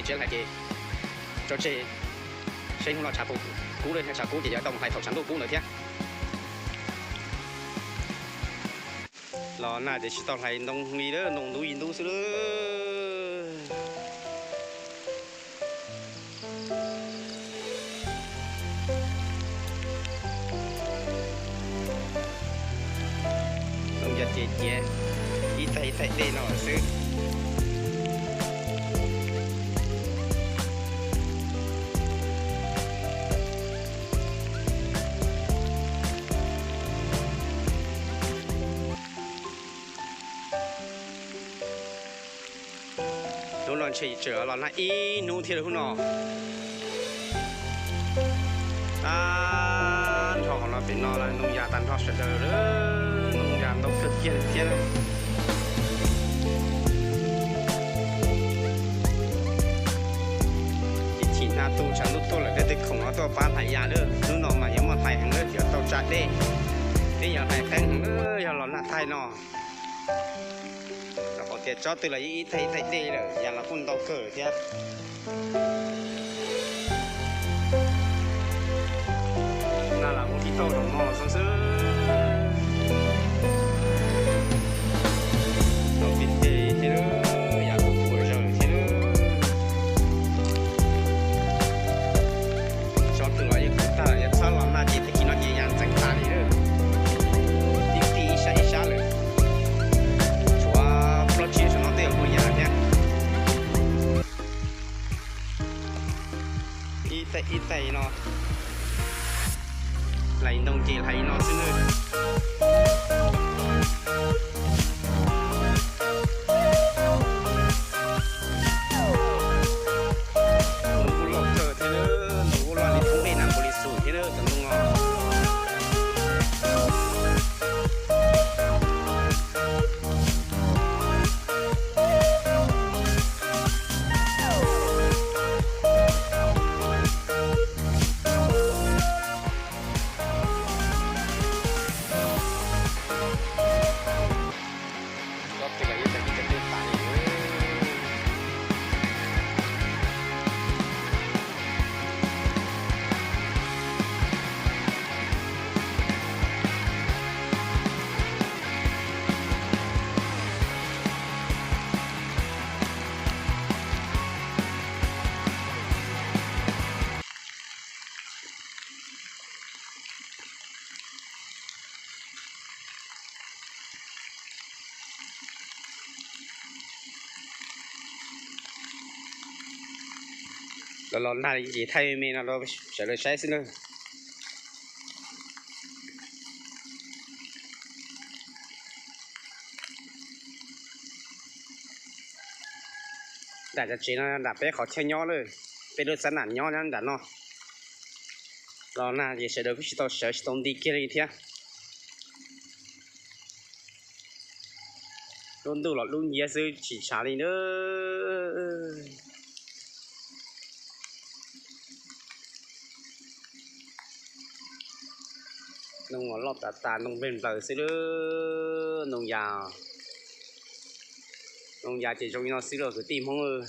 Tsis hlais ces tso tseg, seb hnub no tshav puas kub, tshav kub ces yuav tau mus hlais thaum tshav ntuj kub ntawd thiab. Los nag ces tsis tau hlais ntoo li lawm, ntoo ntub ib ntub xwb lawm. Ntoo ces ciav ib taig ib taig dej no lawm xwb. Hnub no ntshe tseem los nag ib hnub thiab lawm hnub no. Tag nrho qhov no pem no ntoo yas tag nrho sawv daws lawm, ntoo yas ntau kawg kiag li thiab. Ib chim nag tu tshav ntuj tuaj lawm tej khoom no tuaj pab hlais yas lawm, hnub no mas yuav muaj hlais heev lawm, yuav tau tsa dej, twb yog hlais qeeb heev lawm yog los nag thaij no. Rau qhov tias tsob twg los ib thaij ib thaij dej lawm, yas los kuj ntau kawg lawm thiab. Nag los kuj tib tauj zaum no xwb xwb. Tau tib teg thiab, yas kuj puas zawg thiab. Tsob twg los yeej kub tag lawm, yog txhob los nag ces tag kis no ces yas ntxeev tas li lawm. Tib tij ib sab ib sab lawm, tshuav plaub tsib saum no tej yuav muaj yas thiab. Ib taig ib taig no, hlais ntoo ces hlais li no xwb nawb. Ntoo kuj loj kawg thiab, ntoo kuj loj li thoob dej Nab Npaus Lis Xus thiab cov ntoo no. Los los nag ces thaij me me no rau sawv daws saib xwb nawb. Nram cov tsev no nram peb qhov chaw nyob lawm, peb lub xab nam nyob nram no. Los nag ces sawv daws kuj tsis tau sawv tsis tau nti kiag li thiab. Lub ntuj los dub nciab xwb tsis tshav li nawb. Ntoo los loj tas tas, ntoo nplawg nplaws xwb lawm. Ntoo yas, ntoo yas ces zoo li no xwb los kwv tij Hmoob.